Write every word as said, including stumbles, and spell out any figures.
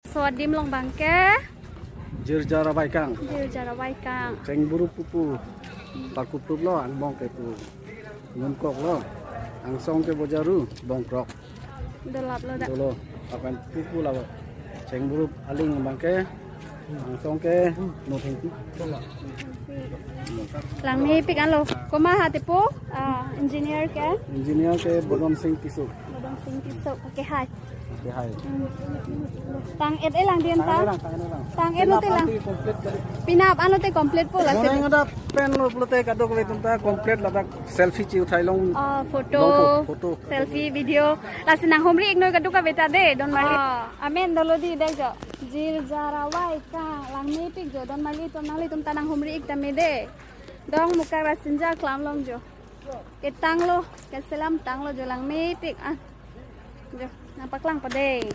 So adim along abangke Jirja Rawaikang. Jirja Rawaikang. Chengburup pupu. Parkup tup lo, angbong ke pu. Nungkok lo. Angsong ke Bojaru, Bongkrok. Dolap lo dak. Dolo. Akan pupu lo. Chengburup aling abangke. Angsong ke Nothengpi. Langmepik anlo. Komat ha tipu? Ah, engineer ke? Engineer ke Bodom Sing Tisso. Bodom Sing Tisso. Okay, hai. Okay, hai. Hmm. Tang-et-e lang din ta? Tang-et-e lang, tang-et-e lang. Tang-et-e lang. Penap anlote complete po. Penap anlote complete po, lasi. Jone ngada pen lo pulote kadokave atum ta complete ladak selfie chi uthai long. Ah, photo. Long po, photo. Selfie, video. Lasi nanghumri-iknon kadokave ta de, Donmarli. Ah, amen dolo di dak jo. Jirja Rawaikang, langmepik jo, Donmarli atum, nanglitum ta nanghumri-ik tame de. Dong Mukak Rasinja aklam along jo. Ketang lo, keselam tang lo jo, langmepik ah. Jo, nangpaklang pa de.